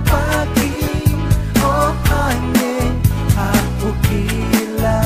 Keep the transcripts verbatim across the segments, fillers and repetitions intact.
Paki o hane a pukila.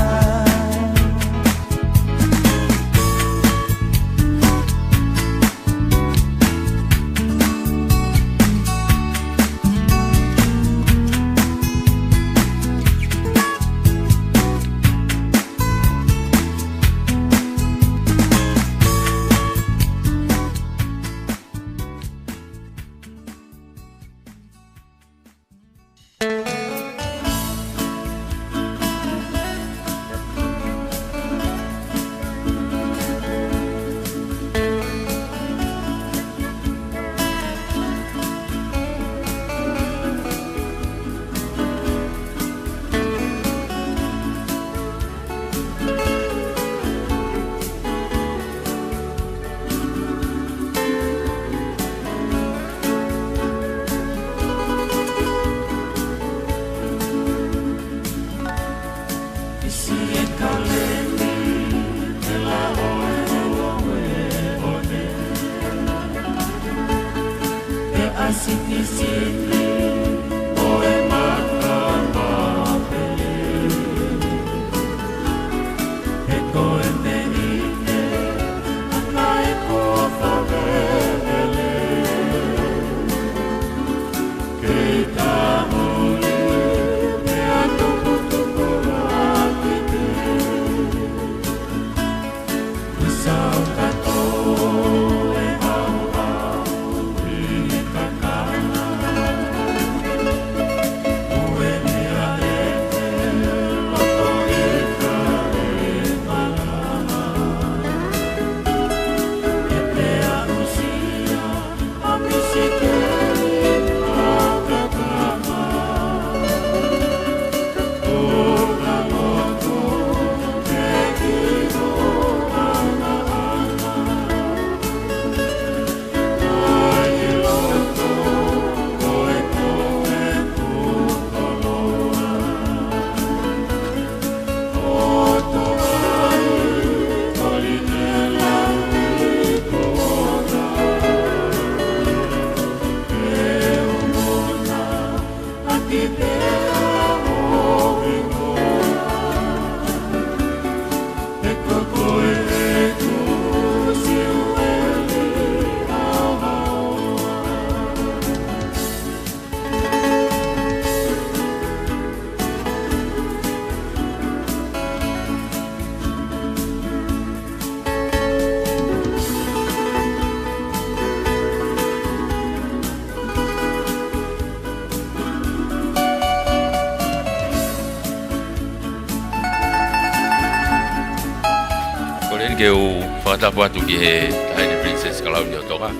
Kole ke u fakatapu atu ki he Taʻahine Princess Kalauni ʻo Tonga,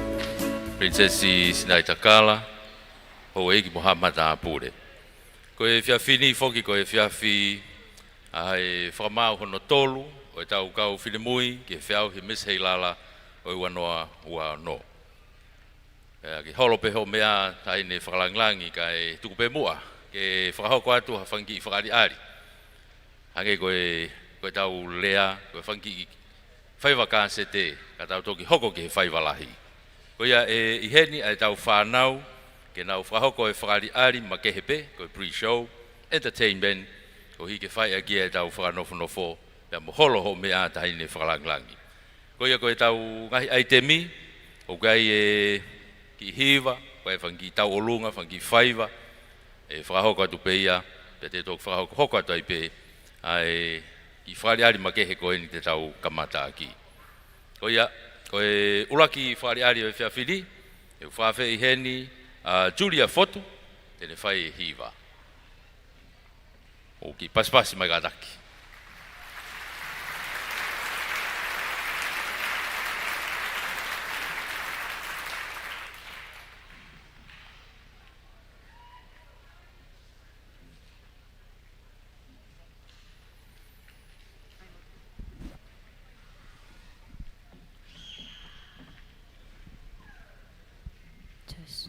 Princess Sinaitakala Houʻeiki mo haʻa matāpule. Ko e efiafi ni foki ko e efiafi ʻa e fakamaau hono tolu ʻo ʻetau kau finemui ki he feʻauhi Miss Heilala ʻo e ua noa ua ono. Pea ke holo pē hoʻo meʻa, Taʻahine Fakalangilangi, kae tuku pē muʻa ke fakahoko atu ha fanga kiʻi fakaʻaliʻali. Hangē ko e, ko ʻetau lea, ko e fanga kiʻi faiva kāsete, ka tau toki hoko ki he faiva lahi. Ko ia ʻe ʻi heni ʻa ʻetau fānau, ke nau fakahoko e fakaʻaliʻali makehe pē, ko e pre-show, entertainment, koeʻuhi ke fai ʻaki ʻetau fakanofonofo, pea mo holo hoʻo meʻa, Taʻahine Fakalangilangi. Ko ia ko ʻetau ngaahi ʻaitemi, ʻoku ʻi ai e kiʻi hiva, ʻoku ʻi ai e fanga kiʻi tauʻolunga, fanga kiʻi faiva, ʻe fakahoko atu pē ia, pea te toki fakahokohoko atu ai pē ʻa e kiʻi fakaʻaliʻali makehe ko eni te tau kamata ʻaki. Ko ia, ko e ʻuluaki fakaʻaliʻali ʻo e efiafi ni, ʻe u fakaafeʻi heni ʻa Julia Fotu, te ne fai e hiva. ʻOku pasipasi mai kātaki. Test.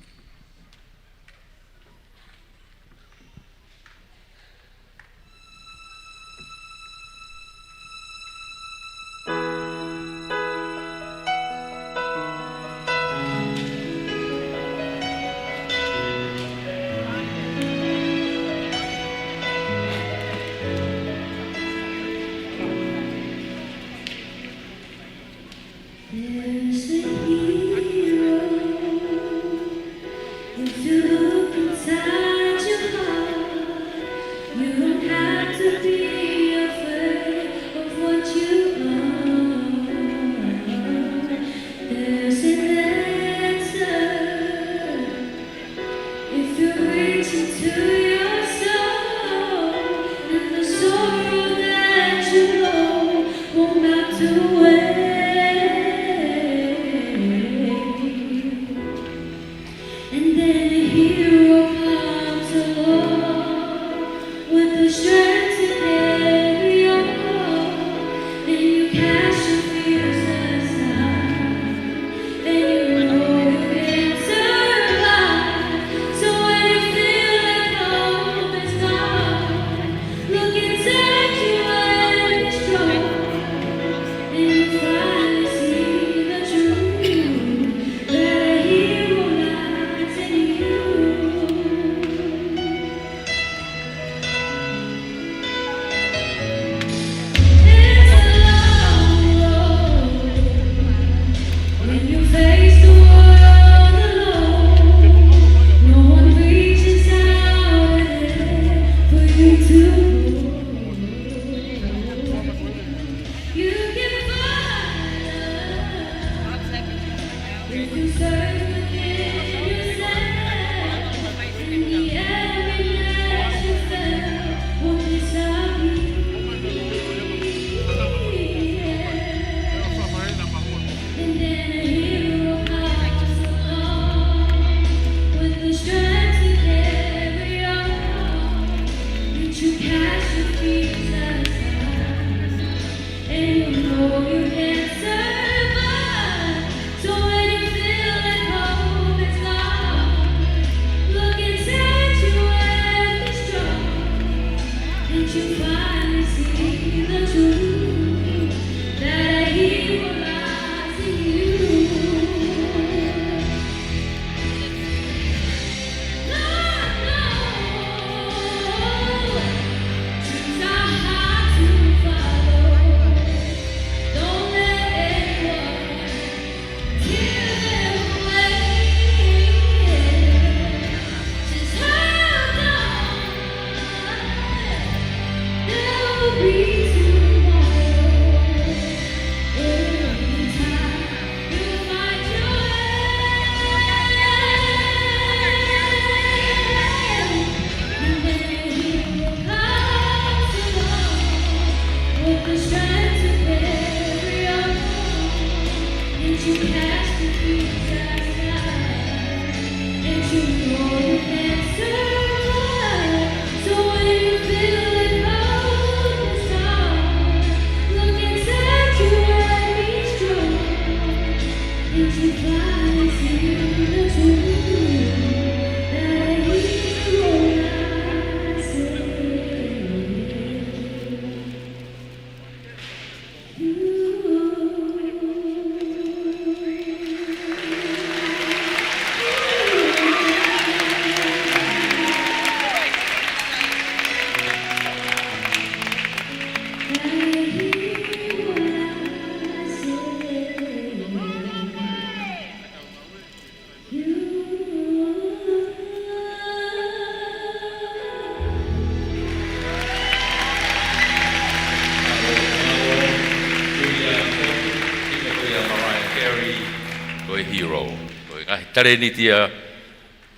Talēniti ia,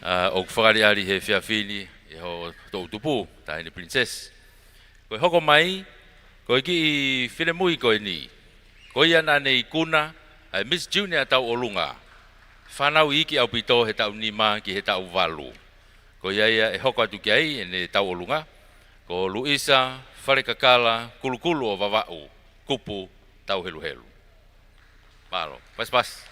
ʻa, ʻoku fakaʻaliʻali he efiafi ni ʻe ho toʻutupu, Taʻahine Princess. Ko e hoko mai, ko e kiʻi finemui ko eni. Ko ia naʻa ne ikuna ʻa e Miss Junior Tauʻolunga. Fānau iiki ʻaupito he taʻu nima ki he taʻu valu. Ko ia ia ʻe hoko atu ki ai ʻene tauʻolunga, ko Luisa Falekakala Kulukulu ʻo Vavaʻu, kupu Tauheluhelu. Mālō, pasipasi.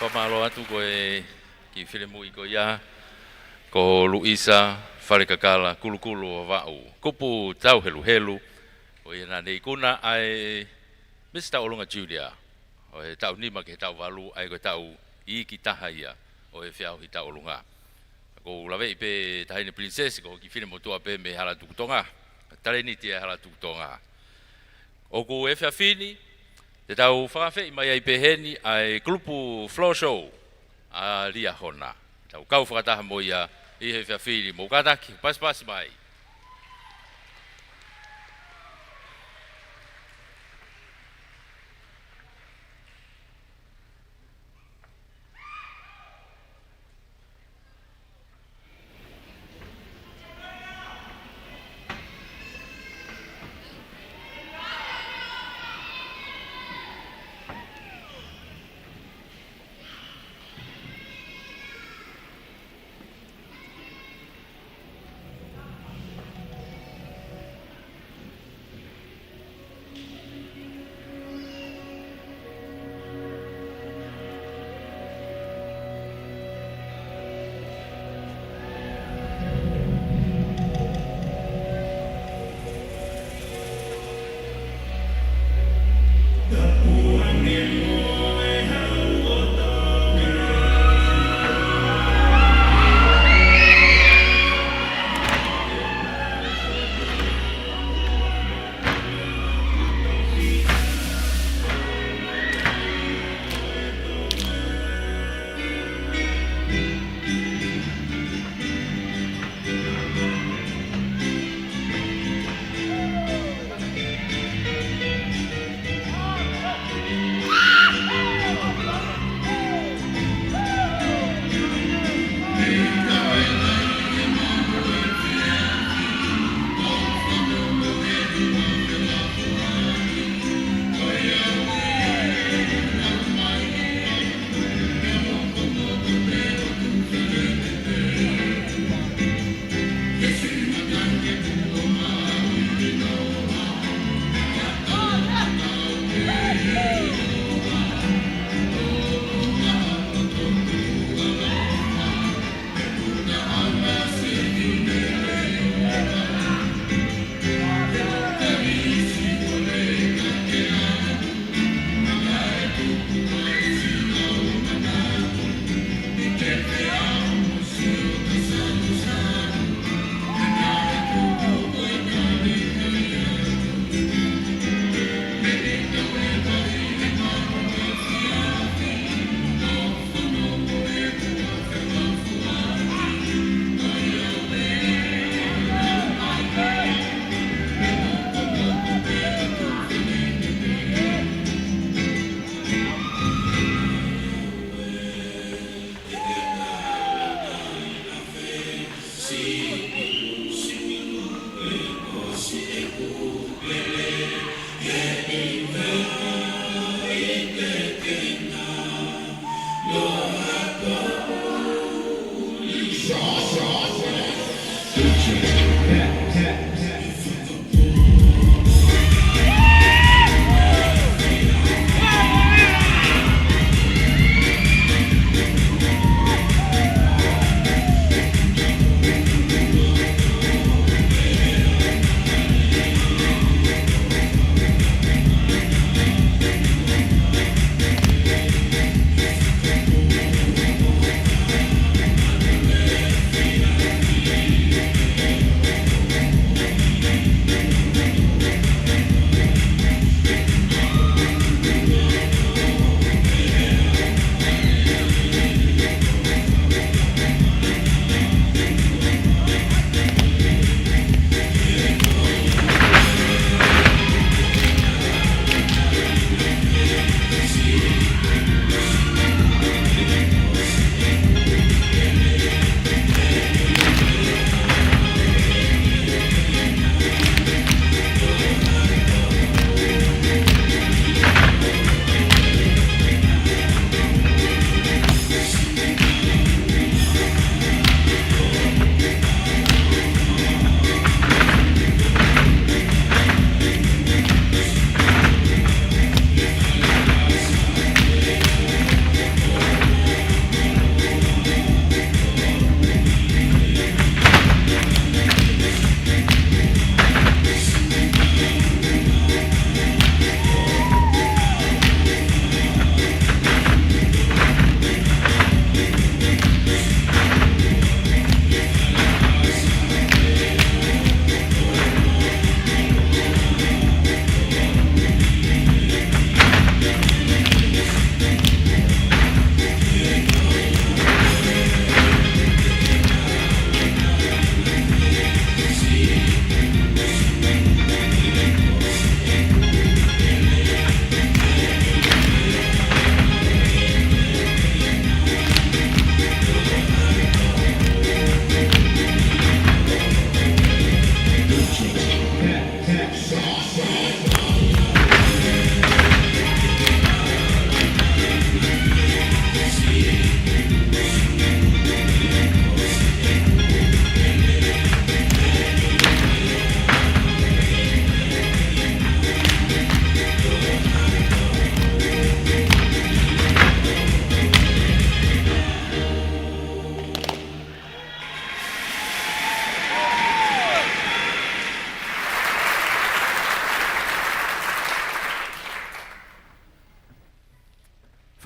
Fakamālō atu ko e kiʻi finemui ko ia, ko Luisa Falekakala Kulukulu ʻo Vavaʻu, kupu Tauheluhelu, ko ia naʻa ne ikuna ʻa e Miss Tauʻolunga Junior ʻo e taʻu nima ki he taʻu valu, ʻa ia ko e taʻu iiki taha ia ʻo e feʻauhi tauʻolunga. ʻOku ou laveʻi pē Taʻahine Princess, ko e kiʻi finemotuʻa pē mei Halatukutonga, talēniti ʻa Halatukutonga. ʻOku efiafi ni, te tau fakaafeʻi mai ai pē heni ʻa e kulupu Floor Show ʻa Liahona. Tau kau fakataha mo ia ʻi he efiafi ni, mou kātaki, pasipasi mai.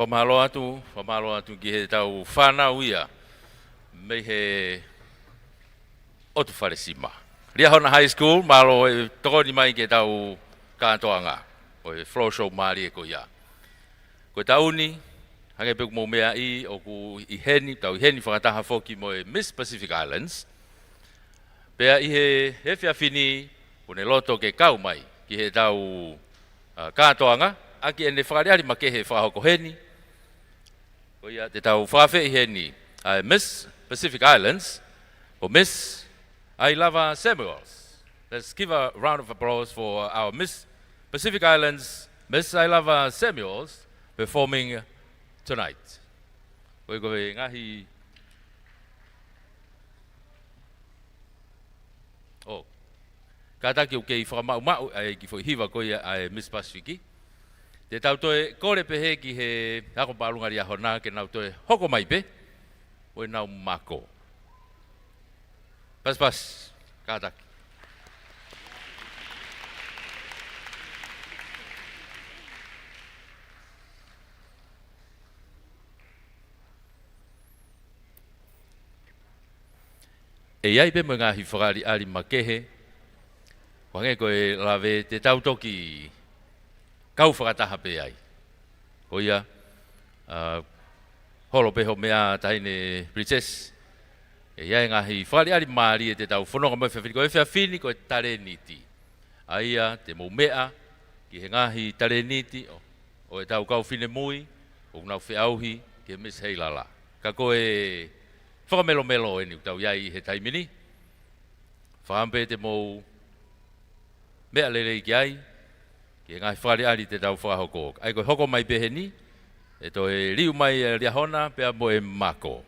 Mālō atu, fakamālō atu ki heʻetau fānau ia mei he ʻOtu Falesima. Liahona High School, mālō e tokoni mai ki heʻetau kātoanga ʻo e floor show mālie ko ia. Ko e taʻu ni, hangē pē ko hoʻomou meaʻi, ʻoku ʻi heni, tau ʻi heni fakataha foki mo e Miss Pacific Islands. Pea ʻi he, he efiafi ni, ʻoku ne loto ke kau mai ki heʻetau, ʻa, kātoanga, ʻaki ʻene fakaʻaliʻali makehe fakahoko heni. Ko ia te tau fakaafeʻi heni ʻa e Miss Pacific Islands, ko Miss Ailava Samuels. Let's give a round of applause for our Miss Pacific Islands, Miss Ailava Samuels, performing tonight. Ko e, ko e ngaahi ʻo, kātaki ʻoku kei fakamaʻumaʻu ʻa e kiʻi foʻi hiva ko ia ʻa e Miss Pacific. Te tau toe kole pehē ki he ako māʻolunga Liahona ke nau toe hoko mai pē mo ʻenau mako. Pasipasi, kātaki. ʻE ʻi ai pē mo e ngaahi fakaʻaliʻali makehe, ʻo hangē ko e lave te tau toki kau fakataha pē ai. Ko ia, ʻa, holo pē hoʻo meʻa Taʻahine Princess. ʻE ʻi ai e ngaahi fakaʻaliʻali mālie te tau fononga mo e efiafi ni, ko e efiafi ni ko e talēniti. ʻA ia, te mou meʻa ki he ngaahi talēniti ʻo, ʻo ʻetau kau finemui, ʻoku nau feʻauhi ki he Miss Heilala. Ka ko e fakamelomelo eni ʻoku tau ʻi ai he taimi ni. Fakaʻamu pē te mou meʻa lelei ki ai, ki he ngaahi fakaʻaliʻali te tau fakahoko. ʻA ia ko e hoko mai pē heni, ʻe toe liu mai ʻa Liahona pea mo e mako.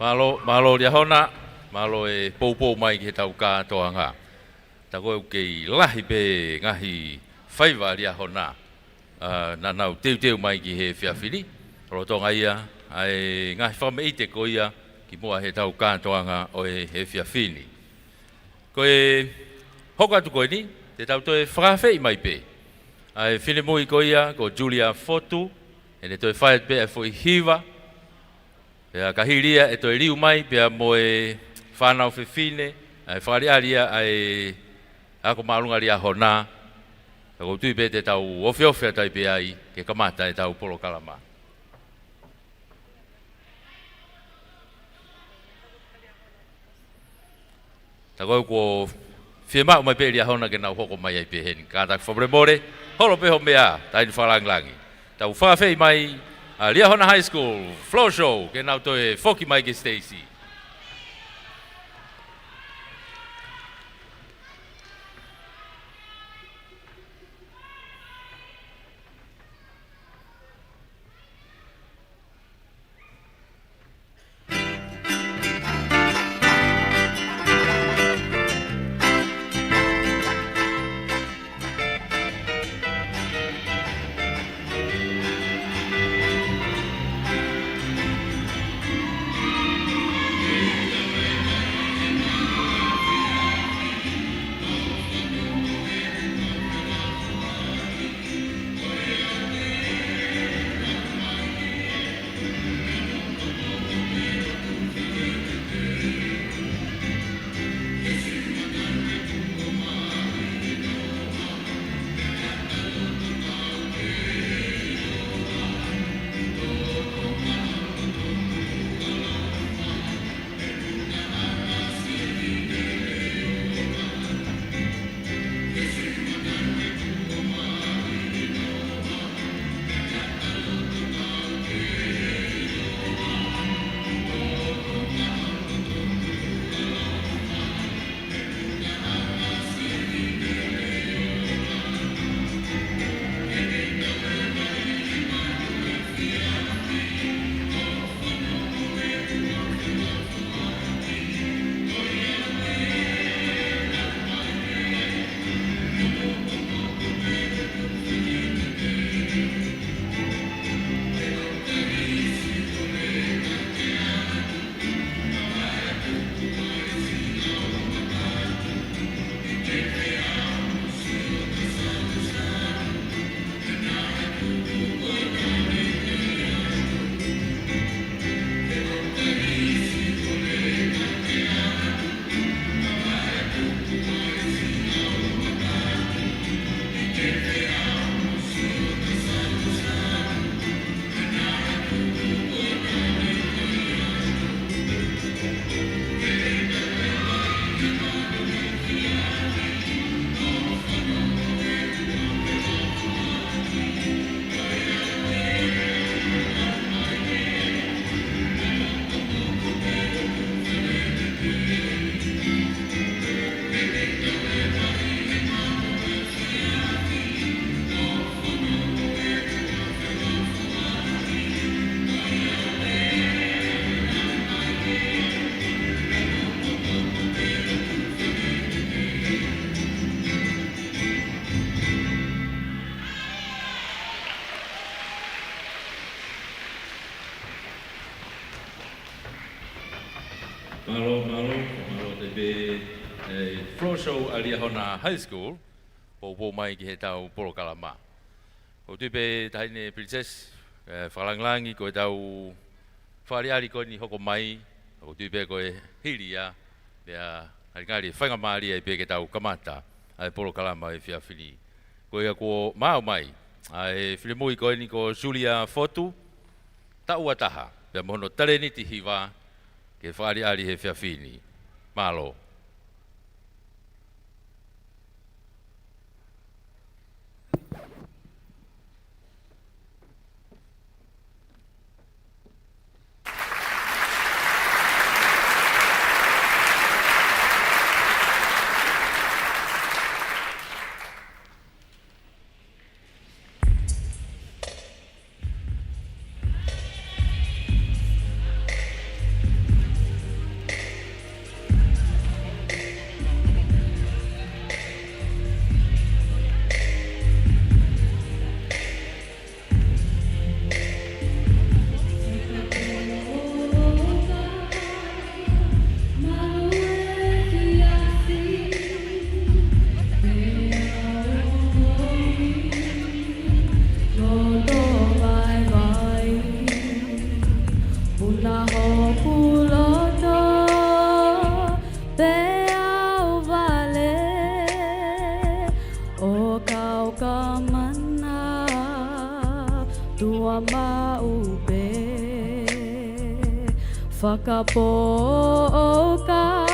Mālō, mālō Liahona, mālō e poupou mai ki heʻetau kātoanga. Tā ko ē ʻoku kei lahi pē ngaahi faiva ʻa Liahona, ā, naʻa nau teuteu mai ki he efiafi ni, lolotonga ia ʻa e ngaahi fakameʻite ko ia kimuʻa heʻetau kātoanga ʻo e efiafi ni. Ko e hoko atu ko eni, te tau toe fakaafeʻi mai pē ʻa e finemui ko ia ko Julia Fotu, ʻene toe fai atu pē ʻa e foʻi hiva, pea ka hili ia ʻe toe liu mai pea mo e fānau fefine, ʻa e fakaʻaliʻali ia ʻa e ako māʻolunga Liahona, ka ʻoku ou tui pē te tau ofiofi atu ai pē ai ke kamata ʻetau polokalama. Tā ko ē kuo fiemaʻu mai pē Liahona ke nau hoko mai ai pē heni. Kātaki fakamolemole, holo pē ho meʻa, taʻahine fakalāngilangi. Tau fakaafeʻi mai ʻa Liahona High School, Floor Show, ke nau toe foki mai ki he siteisi. Mālō, mālō, mālō atu pē, ē, Floor Show ʻa Liahona High School, poupou mai ki heʻetau polokalama. ʻOku ou tui pē taʻahine Princess, ē, fakalāngilangi ko ʻetau fakaʻaliʻali ko eni hoko mai, ʻoku ou tui pē ko e hili ia, pea ngali ngali faingamālie ai pē ke tau kamata ʻa e polokalama ʻo e efiafi ni. Ko ia kuo maau mai ʻa e finemui ko eni ko Julia Fotu, taʻu ua taha, pea mo hono talēniti hiva ke fakaʻaliʻali he efiafi ni. Mālō. Fakapō ʻoka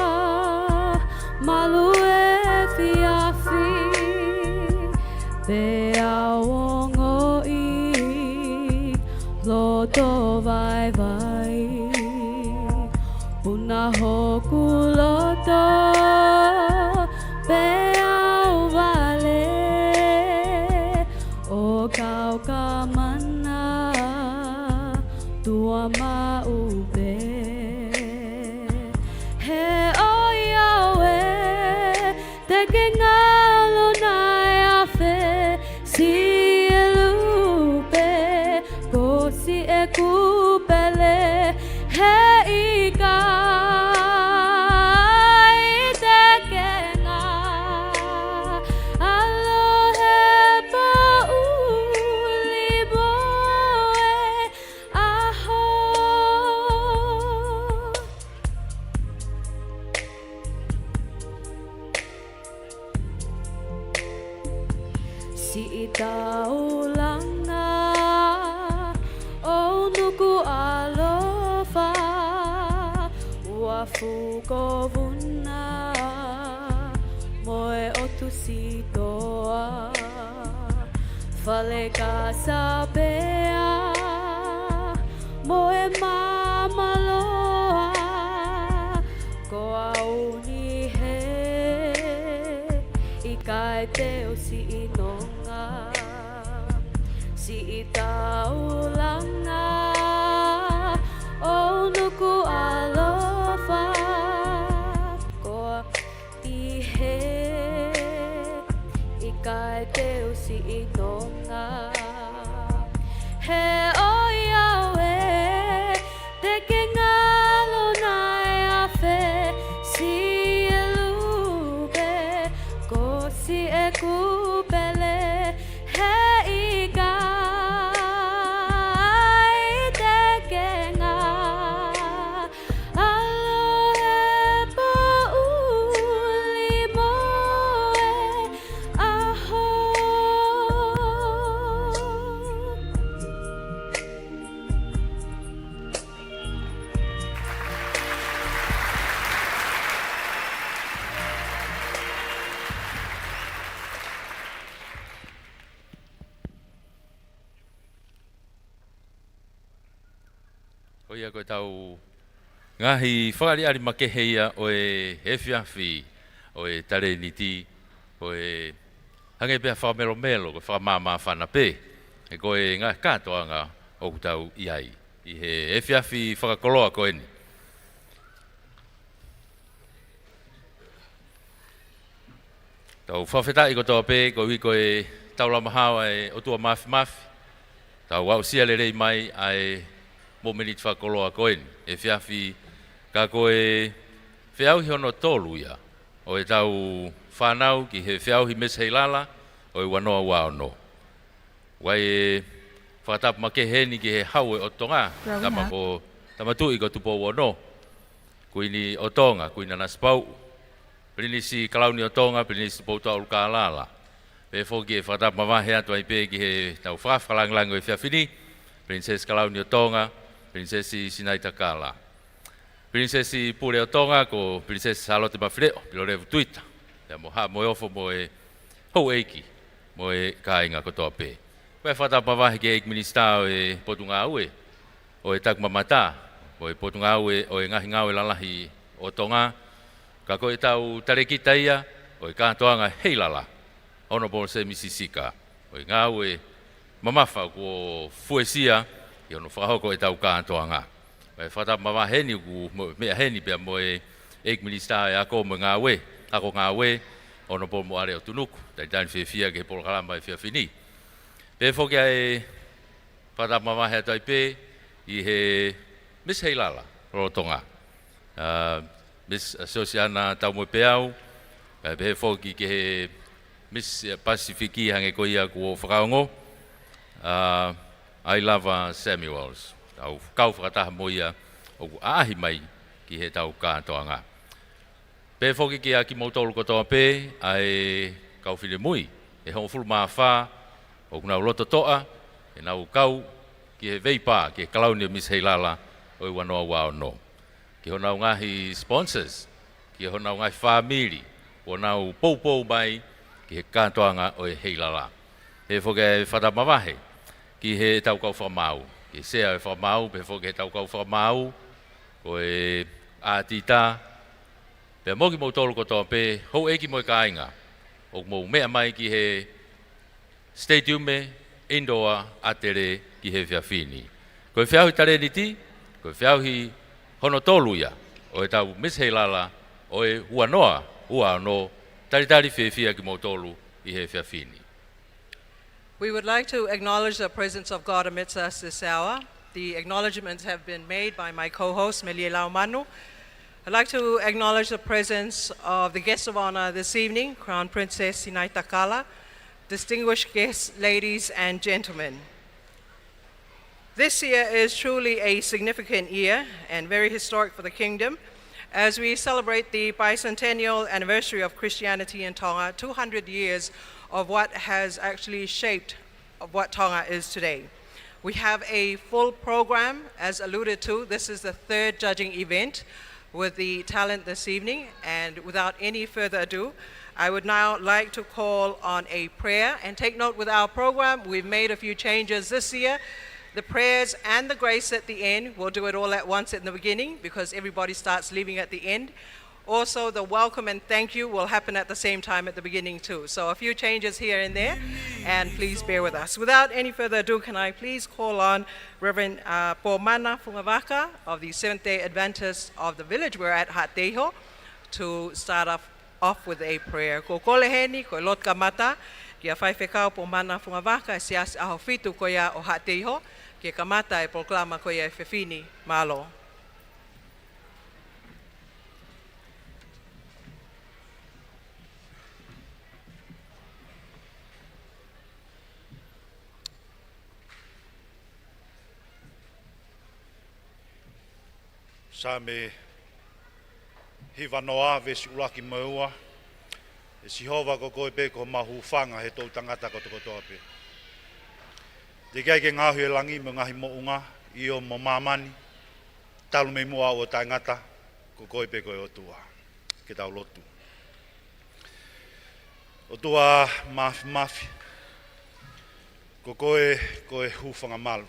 malu efiafi, pea u ongoʻi loto vaivai. Puna hoku loto, pea u vale ʻo kau ka mana, tuʻa maʻu pē. He ʻoiauē, te ke ngalo nai afe, siʻi lupe, ko siʻeku pele, heʻikai te ke ngalo he poʻuli mo e ʻaho. Siʻi taulanga ʻo e nuku ʻaloʻofa, ua fuko vuna mo e ʻotu sitoa, fale ka sapea mo e māmāloa, ko au ni heʻikai te u siʻi nonga. Siʻi taulanga ʻo e nuku ʻaloʻofa, ko au ni heʻikai te u siʻi nonga. He ʻoiauē, te ke ngalo nai afe, siʻi lupe, ko siʻeku pele, heʻikai te ke ngalo he poʻuli mo e ʻaho. Ko ia ko ʻetau ngaahi fakaʻaliʻali makehe ia ʻo e efiafi ʻo e talēniti, ko e hangē pē ha fakamelomelo, ko e fakamāmāfana pē, he ko e ngaahi kātoanga ʻoku tau ʻi ai ʻi he efiafi fakakoloa ko eni. Tau fakafetaʻi kotoa pē koeʻuhi ko e taulama hao ʻa e ʻOtua Māfimafi. Tau aʻusia lelei mai ʻa e mōmeniti fakakoloa ko eni, efiafi, ka ko e feʻauhi hono tolu ia ʻo ʻetau fānau ki he feʻauhi Misi Heilala ʻo e ua noa ua ono. ʻOku ʻi ai e fakatapu makehe eni ki he Hau ʻo e ʻOtu Tonga, Growing tama up. Ko Tama Tuʻi ko Tupou Ono, Kuini ʻo Tonga, Kuini Nanasipauʻu, Pilinisi Kalauni ʻo Tonga, Pilinisi Tupoutoʻa ʻUlukālala. Pehē foki e fakatapu mavahe atu ai pē ki heʻetau fakafakalāngilangi ʻo e efiafi ni, Pilinisesi Kalauni ʻo Tonga, Pilinisesi Sinaitakala. Pilinisesi Pule ʻo Tonga ko Pilinisesi Sālote Mafileʻo Pilolevu Tuita, pea mo Haʻa Moheofo mo e houʻeiki mo e kāinga kotoa pē. Pea fakatapu mavahe ki he ʻEiki Minisitā ʻo e Potungāue ʻo e Takimamata mo e Potungāue ʻo e Ngaahi Ngāue Lalahi ʻo Tonga, ka ko ʻetau talēkita ia ʻo e kātoanga Heilala, Honourable Semi Sisika, ʻo e ngāue mamafa kuo fuesia ʻi hono fakahoko ʻetau kātoanga. Pea fakatapu mavahe eni ʻoku mo-, meʻa heni pea mo e ʻEiki Minisitā ʻo e Ako mo e Ngāue, Ako Ngāue, Honourable Moʻale ʻOtunuku, talitali fiefia ki he polokalama ʻo e efiafi ni. Pehē foki ʻa e fakatapu mavahe atu ai pē ʻi he Misi Heilala lolotonga, ʻa Misi Sosiana Taumoepeau, kae pehē foki ki he Misi Pasifiki hangē ko ia kuo fakaongo, ʻa Ailava Samuels. Tau kau fakataha mo ia ʻoku ʻaʻahi mai ki heʻetau kātoanga. Pehē foki kiate kimoutolu kotoa pē ʻa e kau finemui ʻe hongofulu mā fā ʻoku nau loto toʻa ke nau kau ki he veipā, ki he kalauni ʻo e Misi Heilala ʻo e ua noa ua ono. ki honau ngaahi sponsors, ki honau ngaahi fāmili, ʻoku nau poupou mai ki he kātoanga ʻo e Heilala. He foki e fata mavahe ki heʻetau kau fakamaau, ki he sea ʻo e fakamaau, pea foki heʻetau kau fakamaau, ko e ʻātita, pea mo kimoutolu kotoa pē, houʻeiki mo e kāinga, ʻoku mou meʻa mai ki he Stadium ʻe Indoa ʻAtele ki he efiafi ni. Ko e feʻauhi talēniti, ko e feʻauhi hono tolu ia ʻo ʻetau Miss Heilala ʻo e ua noa ua ono. Talitali fiefia kimoutolu ʻi he efiafi ni. We would like to acknowledge the presence of God amidst us this hour. The acknowledgements have been made by my co-host, Melie Laumanu. I'd like to acknowledge the presence of the guest of honor this evening, Crown Princess Sinaitakala, distinguished guests, ladies and gentlemen. This year is truly a significant year and very historic for the Kingdom as we celebrate the bicentennial anniversary of Christianity in Tonga, two hundred years of what has actually shaped of what Tonga is today. We have a full program, as alluded to. This is the third judging event with the talent this evening, and without any further ado, I would now like to call on a prayer. And take note, with our program, we've made a few changes this year. The prayers and the grace at the end, we'll do it all at once in the beginning because everybody starts leaving at the end. Also, the welcome and thank you will happen at the same time at the beginning too. So a few changes here and there, and please bear with us. Without any further ado, can I please call on Reverend, uh, Pomana Fungavaka of the Seventh-day Adventists of the village we're at, Haʻateiho, to start off, off with a prayer. Ko e kole heni, ko e lotu kamata, kia Faifekau Pomana Fungavaka, e Siasi ʻAhofitu ko ia ʻo Haʻateiho, ke kamata e polokalama ko ia he efiafi ni. Mālō. Saame hiva noa, veesi ʻuluaki mo e ua. ʻE Sihova, ko koe pē ko homau hūfanga he toʻutangata kotokotoa pē. Teʻeki ai ke ngaohi e langi mo e ngaahi moʻunga, ʻio mo māmani, talu mei muʻa ʻo taʻengata, ko koe pē ko e ʻOtua. Ke tau lotu. ʻOtua Māfimafi, ko koe ko e hūfanga malu.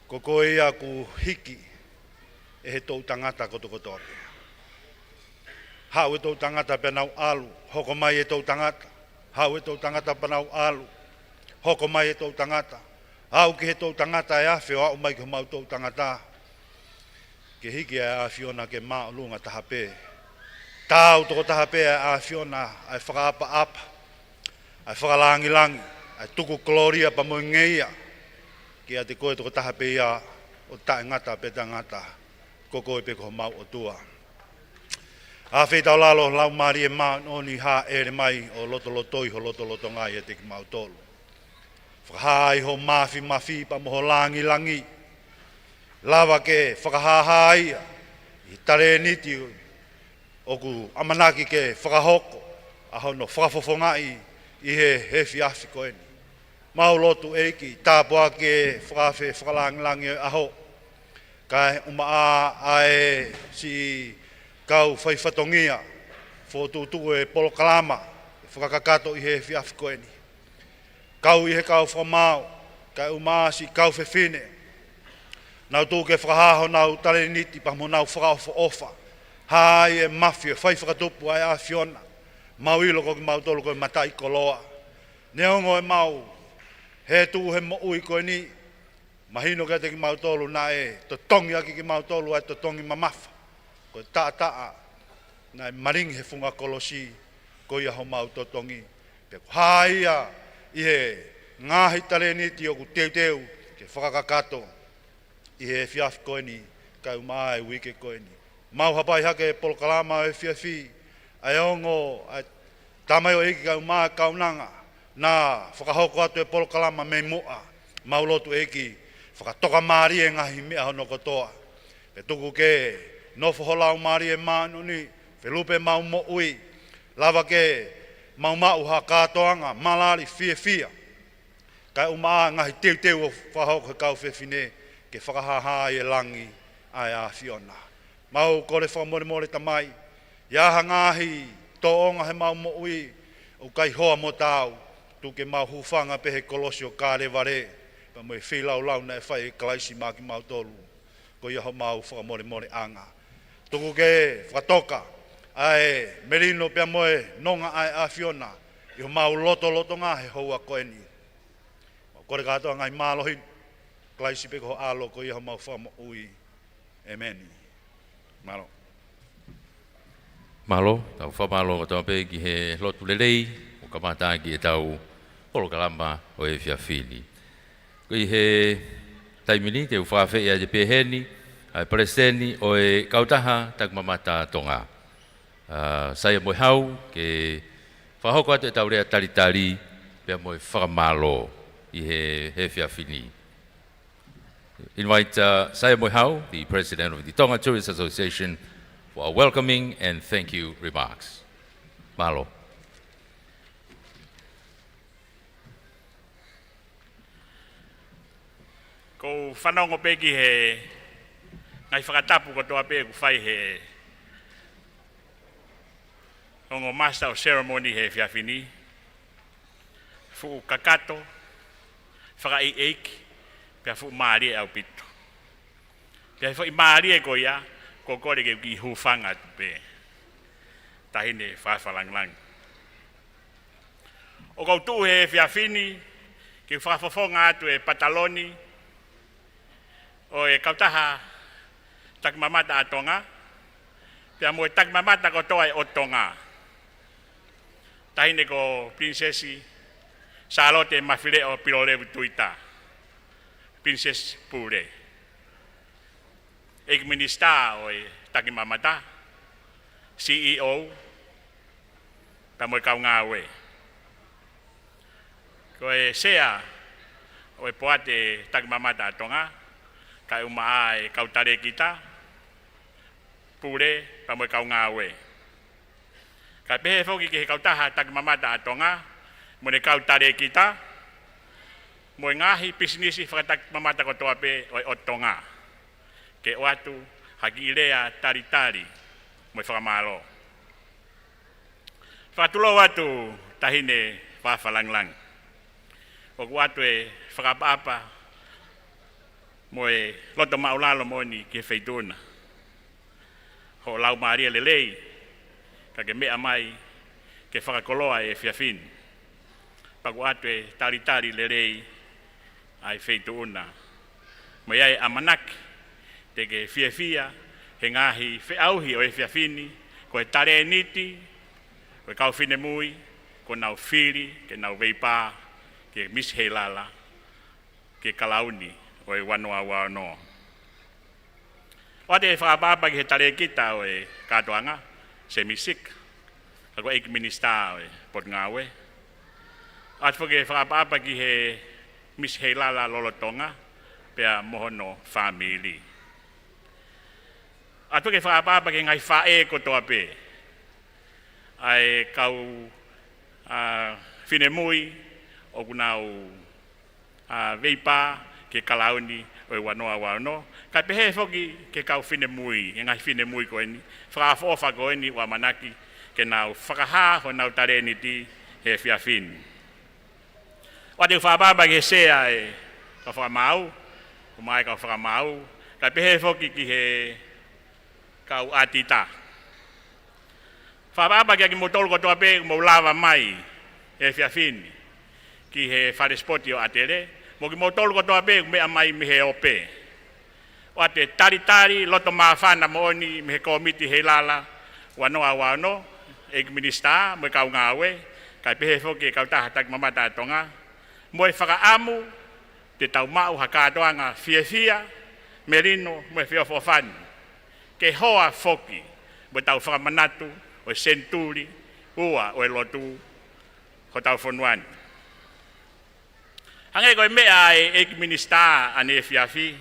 Ko koe ia kuo hiki ʻe he toʻutangata kotokotoa pē. Haʻu e toʻutangata pea nau ʻalu, hoko mai e toʻutangata. Haʻu e toʻutangata pea nau ʻalu, hoko mai e toʻutangata. Aʻu ki he toʻutangata ʻe afe ʻo aʻu mai ki homau toʻutangata. Ke hiki ʻa e ʻAfiona ke māʻolunga taha pē. Taau tokotaha pē ʻa e ʻAfiona ʻa e fakaʻapaʻapa, ʻa e fakalāngilangi, ʻa e tuku kolōlia pea mo e ngeia kiate koe tokotaha pē ia ʻo taʻengata pea taʻengata, ko koe pē ko homau ʻOtua. ʻAfeitaulalo Laumālie Māʻoniʻoni, hāʻele mai ʻo lotolotoi ho lotolotonga ʻiate kimautolu. Fakahā ai ho māfimafi pea mo ho lāngilangi. Lava ke fakahāhā ia ʻi he talēniti ʻoku ʻamanaki ke fakahoko ʻa hono fakafofongaʻi ʻi he efiafi ko eni. Mau lotu ʻEiki, tāpuakiʻi e fakaafe fakalāngilangi ʻo e ʻaho, kae ʻumaʻā ʻa e siʻi kau faifatongia, fokotuʻutuʻu e polokalama, fakakakato ʻi he efiafi ko eni. Kau ʻi he kau fakamaau, kae ʻumaʻā siʻi kau fefine. Nau tuʻu ke fakahā honau talēniti pea mo honau fakaʻofoʻofa. Hā ai e mafi ʻo e fai fakatupu ʻa e ʻAfiona. Mau ʻilo ko kimautolu ko e mataʻikoloa. Neongo ʻemau hē tuʻu he moʻui ko eni, mahino kiate kimautolu naʻe totongi ʻaki kimautolu ʻa e totongi mamafa. Ko e taʻataʻa naʻe malingi he funga kolosi, ko ia homau totongi. Pea ko e hā ia ʻi he ngaahi talēniti ʻoku teuteu ke fakakakato ʻi he efiafi ko eni, kae ʻumaʻā e uike ko eni. Mau hapai hake e polokalama ʻo e efiafi, ʻa e ongo, ʻa e tamaioʻeiki kae ʻumaʻā e kaunanga naʻa fakahoko atu e polokalama mei muʻa. Mau lotu ʻEiki, fakatokamālie e ngaahi meʻa hono kotoa. Pea tuku ke nofo ho Laumālie Māʻoniʻoni, felupe ʻemau moʻui, lava ke mau maʻu ha kātoanga malali fiefia. Kae ʻumaʻā e ngaahi teuteu ʻoku fakahoko he kau fefine ke fakahāhā ai e langi ʻa e ʻAfiona. Mau kole fakamolemole Tamai, ʻi ha ngaahi tōʻonga he mau moʻui ʻoku ʻikai hoa mo taau, tuku ke mau hūfanga pē he kolosi ʻo Kalevale, pea mo e feilaulau naʻe fai ʻe Kalaisi maʻa kimautolu. Ko ia homau fakamolemoleʻanga. Tuku ke fakatoka ʻa e melino pea mo e nonga ʻa e ʻAfiona ʻi homau lotolotonga he houa ko eni. Mau kole kātoa ngaahi mālohi, Kalaisi pē ko ho ʻAlo, ko ia homau Fakamoʻui. ʻĒmeni. Mālō. Mālō, tau fakamālō kotoa pē ki he lotu lelei ʻoku kamata ʻaki ʻetau polokalama ʻo e efiafi ni. Ko e ʻi he taimi ni te u fakafeʻiloaki atu pē heni ʻa e Palesiteni ʻo e Kautaha Takimamata Tonga, ʻa Saia Moehau, ke fakahoko atu ʻetau lea talitali pea mo e fakamālō ʻi he, he efiafi ni. Invite, uh, Saia Moehau, the President of the Tonga Tourist Association, for a welcoming and thank you remarks. Mālō. ʻOku ou fanongo pē ki he ngaahi fakatapu kotoa pē ʻoku fai he ongo Master of Ceremony he efiafi ni. Fuʻu kakato, fakaʻeiʻeiki, pea fuʻu mālie ʻaupito. Pea he foʻi mālie ko ia, ʻoku ou kole ke u kiʻi hūfanga atu pē. Taʻahine Fakafalangilangi. ʻOku ou tuʻu he efiafi ni ke u fakafofonga atu e pataloni ʻo e Kautaha Takimamata ʻa Tonga, pea mo e takimamata kotoa ʻo Tonga. Taʻahine ko Pilinisesi Sālote Mafileʻo Pilolevu Tuita, Pilinisesi Pule. ʻEiki Minisitā ʻo e Takimamata, C E O, pea mo e kau ngāue. Ko e Sea ʻo e Poate Takimamata ʻa Tonga, kae ʻumaʻā e kau talēkita, pule, pea mo e kau ngāue. Kae pehē foki ki he Kautaha Takimamata ʻa Tonga, mo ʻene kau talēkita, mo e ngaahi pisinisi fakatakimamata kotoa pē ʻo, ʻo Tonga. Ke ʻoatu ha kiʻi lea talitali mo e fakamālō. Fakatulou atu Taʻahine Fakafalangilangi. ʻOku ʻoatu e fakaʻapaʻapa mo e loto māʻulalo moʻoni ki he Feituʻu na. Hoʻo laumālie lelei, ka ke meʻa mai ke fakakoloa e efiafi ni. Pea ʻoku ʻoatu e talitali lelei ʻa e Feituʻu na. Mo e ʻamanaki te ke fiefia he ngaahi feʻauhi ʻo e efiafi ni, ko e talēniti ʻo e kau finemui, kuo nau fili ke nau veipā ki he Misi Heilala, ki he kalauni ʻo e ua noa ua ono. ʻOatu e fakaʻapaʻapa ki he talēkita ʻo e kātoanga, Semi Sika, ka ko e ʻEiki Minisitā ʻo e Potungāue. ʻOatu foki e fakaʻapaʻapa ki he Misi Heilala lolotonga, pea mo hono fāmili. ʻOatu foki e fakaʻapaʻapa ki he ngaahi faʻē kotoa pē ʻa e kau, ʻa, finemui ʻoku nau, ʻa, veipā ki he kalauni ʻo e ua noa ua ono. Kae pehē foki ki he kau finemui, he ngaahi finemui ko eni, fakaʻofoʻofa ko eni ʻoku ʻamanaki ke nau fakahā honau talēniti he efiafi ni. ʻOatu e fakaʻapaʻapa ki he Sea ʻo e kau fakamaau, ʻumaʻā e kau fakamaau, kae pehē foki ki he kau ʻātita. Fakaʻapaʻapa kiate kimoutolu kotoa pē ʻoku mou lava mai he efiafi ni ki he fale sipoti ʻo ʻAtele, mo kimoutolu kotoa pē ʻoku meʻa mai mei he ope. ʻOatu e talitali loto māfana moʻoni mei he Kōmiti Heilala ua noa ua ono, ʻEiki Minisitā mo e kau ngāue, kae pehē foki e Kautaha Takimamata ʻa Tonga, mo e fakaʻamu te tau maʻu ha kātoanga fiefia, melino, mo e feʻofoʻofani, ke hoa foki mo ʻetau fakamanatu ʻo e senituli ua ʻo e lotu hotau fonua ni. Hangē ko e meʻa ʻa e ʻEiki Minisitā ʻaneefiafi,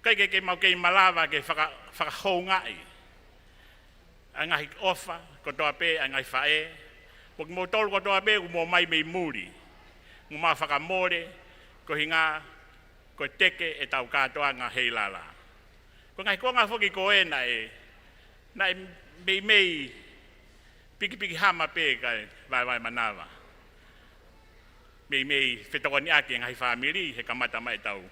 ʻikai ke, ke mau kei malava ke faka-, fakahoungaʻi ʻa e ngaahi ʻofa kotoa pē ʻa e ngaahi faʻē, mo kimoutolu kotoa pē ʻoku mou ō mai mei muli, mo mau fakamole, koeʻuhinga ko e teke ʻetau kātoanga Heilala. Ko e ngaahi konga foki ko ē naʻe, naʻe meimei pikipiki hama pē kae vaevae manava. Meimei fetokoniʻaki e ngaahi fāmili he kamata mai ʻetau,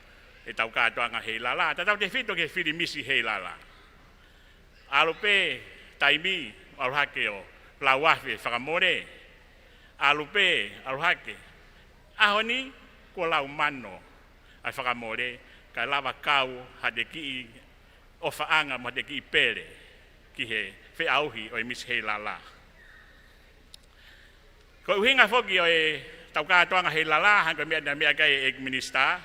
ʻetau kātoanga Heilala. Tatau tefito ki he fili misi Heilala. ʻAlu pē taimi, ʻalu hake ʻo lau afe fakamole. ʻAlu pē, ʻalu hake. ʻAho ni, kuo lau mano ʻa e fakamole, kae lava kau ha te kiʻi ʻofaʻanga mo ha te kiʻi pele ki he feʻauhi ʻo e misi Heilala. Ko e ʻuhinga foki ʻo ʻetau kātoanga Heilala, hangē ko e meʻa naʻe meʻa ki ai e ʻEiki Minisitā,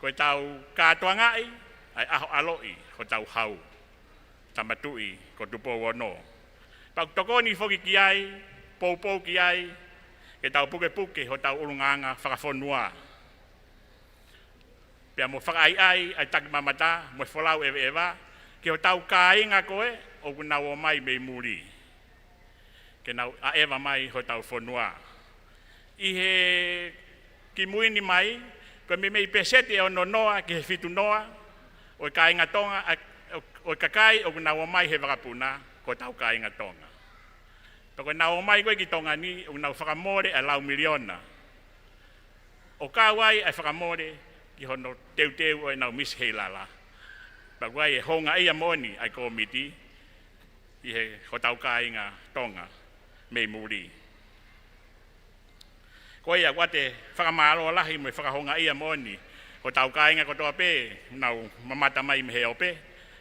ko ʻetau kātoangaʻi ʻa e ʻaho ʻaloʻi hotau hau, Tama Tuʻi ko Tupou Ono. Pea ʻoku tokoni foki ki ai, poupou ki ai, ke tau pukepuke hotau ʻulungaanga fakafonua. Pea mo fakaʻaiʻai ʻa e takimamata mo e folau ʻeveʻeva ki hotau kāinga ko ē ʻoku nau ō mai mei muli ke nau ʻaʻeva mai hotau fonua. ʻI he kimui ni mai, ko e meimei peseti ʻe ono noa ki he fitu noa ʻo e kāinga Tonga, ʻa, ʻo, ʻo e kakai ʻoku nau ō mai he vakapuna, ko hotau kāinga Tonga. Pea ko ʻenau ō mai ko ē ki Tonga ni, ʻoku nau fakamole ʻa e lau miliona. ʻO kau ai ʻa e fakamole ki hono teuteu ʻo ʻenau misi Heilala. Pea ʻoku ʻi ai e houngaʻia moʻoni ʻa e kōmiti ʻi he hotau kāinga Tonga mei muli. Ko ia ʻoku ʻoatu e fakamālō lahi mo e fakahoungaʻia moʻoni hotau kāinga kotoa pē naʻa nau mamata mai mei he ope,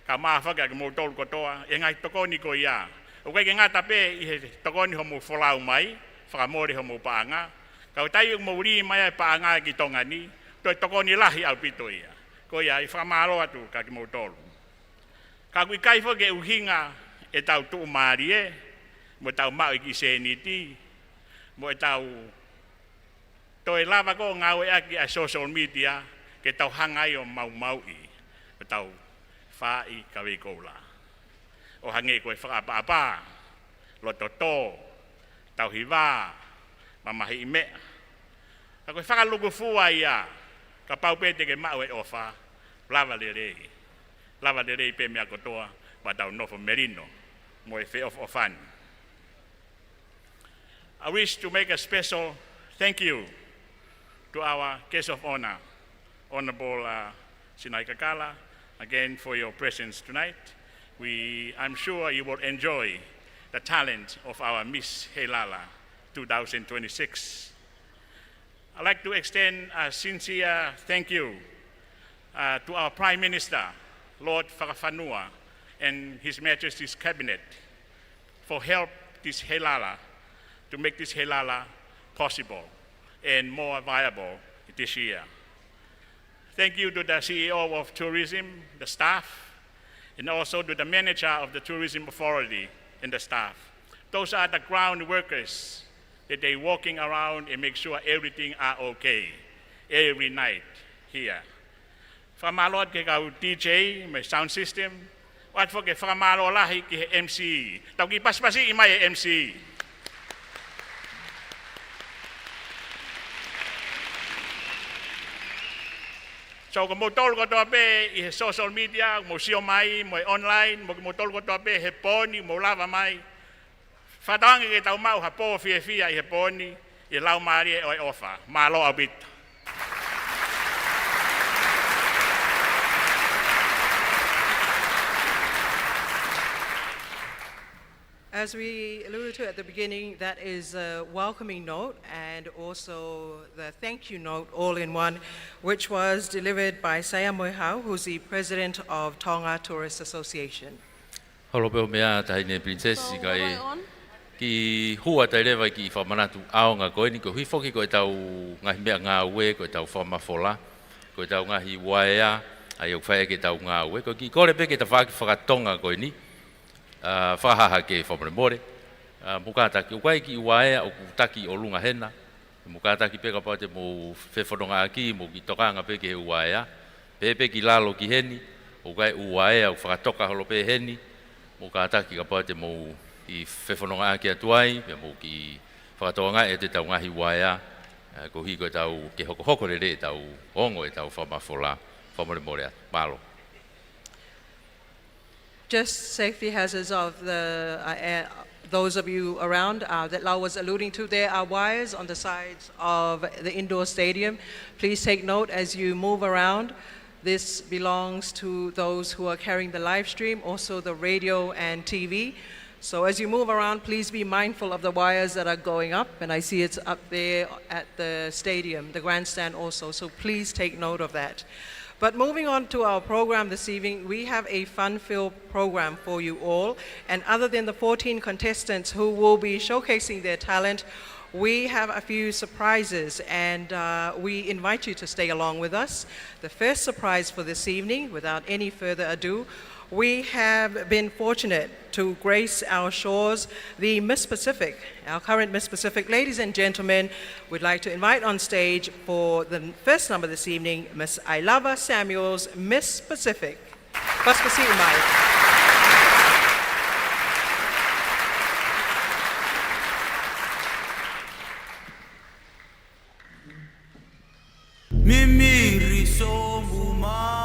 kae ʻumaʻā foki ʻa kimoutolu kotoa ʻi he ngaahi tokoni ko ia. ʻOku ʻikai ke ngata pē ʻi he tokoni hoʻomou folau mai, fakamole hoʻomou paʻanga, ka ʻi he taimi ʻoku mou lī mai ai e paʻanga ki Tonga ni, toe tokoni lahi ʻaupito ia. Ko ia ʻi he fakamālō atu kia kimoutolu. Ka ʻoku ʻikai foki ke ʻuhinga ʻetau tuʻumālie, mo ʻetau maʻu e kiʻi sēniti, mo ʻetau toe lava ko ē ngāueʻaki ʻa e social media ke tau hanga ai ʻo maumauʻi ʻetau faʻahi kavei koula. ʻO hangē ko e fakaʻapaʻapa, loto tō, tauhi vā, mamahiʻi meʻa. Ka ko e fakalūkufua ia, kapau pē te ke maʻu e ʻofa, lava lelei. Lava lelei pē meʻa kotoa, pea tau nofo melino mo e feʻofoʻofani. I wish to make a special thank you to our guest of honor, Honorable, uh, Sinai Kakala, again for your presence tonight. We, I'm sure you will enjoy the talent of our Miss Heilala two thousand twenty-six. I'd like to extend a sincere thank you, uh, to our Prime Minister, Lord Fakafanua, and His Majesty's Cabinet for help this Heilala, to make this Heilala possible and more viable this year. Thank you to the C E O of Tourism, the staff, and also to the manager of the Tourism Authority and the staff. Those are the ground workers that they walking around and make sure everything are okay every night here. Fakamālō atu ki he kau D J mo e sound system, ʻoatu foki e fakamālō lahi ki he M C. Tau kiʻi pasipasiʻi mai e M C. So, ko moutolu kotoa pē ʻi he social media, mou sio mai, mo e online, mo kimoutolu kotoa pē he pō ni, mou lava mai. Fakatauange ke tau maʻu ha pō fiefia ʻi he pō ni, ʻi he laumālie ʻo e ʻofa. Mālō ʻaupito. As we alluded to at the beginning, that is a welcoming note and also the thank you note all in one, which was delivered by Saya Moehau, who's the president of Tonga Tourist Association. Holo pē ʻo meʻa, Taʻahine Princess, kae kiʻi hū atu ai leva e kiʻi fakamanatu ʻaonga ko eni, koeʻuhi foki ko ʻetau ngaahi meʻangāue, ko ʻetau fakamafola, ko ʻetau ngaahi uaea, ʻa ia ʻoku fai ʻaki ʻetau ngāue, ko e kiʻi kole pē ke tafaʻaki faka-Tonga ko eni, ʻa, fakahahake fakamolemole, ʻa, mou kātaki, ʻoku ʻi ai e kiʻi uaea ʻoku taki ʻi ʻolunga hena, mou kātaki pē kapau te mou fefonongaʻaki, mou kiʻi tokanga pē ki he uaea, pehē pē ki lalo ki heni, ʻoku ʻi ai e uaea ʻoku fakatoka holo pē heni, mou kātaki kapau te mou kiʻi fefonongaʻaki atu ai, pea mou kiʻi fakatokangaʻi atu ʻetau ngaahi uaea, ʻa, koeʻuhi ko ʻetau ke hokohoko lelei ʻetau ongo ʻetau fakamafola, fakamolemole atu. Mālō. Just safety hazards of the, uh, uh, those of you around, uh, that Lau was alluding to. There are wires on the sides of the indoor stadium. Please take note as you move around. This belongs to those who are carrying the live stream, also the radio and T V. So as you move around, please be mindful of the wires that are going up, and I see it's up there at the stadium, the grandstand also. So please take note of that. But moving on to our program this evening, we have a fun-filled program for you all. And other than the fourteen contestants who will be showcasing their talent, we have a few surprises, and, uh, we invite you to stay along with us. The first surprise for this evening, without any further ado, we have been fortunate to grace our shores the Miss Pacific, our current Miss Pacific. Ladies and gentlemen, we'd like to invite on stage for the first number this evening, Miss Ailava Samuels, Miss Pacific. Pasipasiʻi mai. Mimiri somu mai.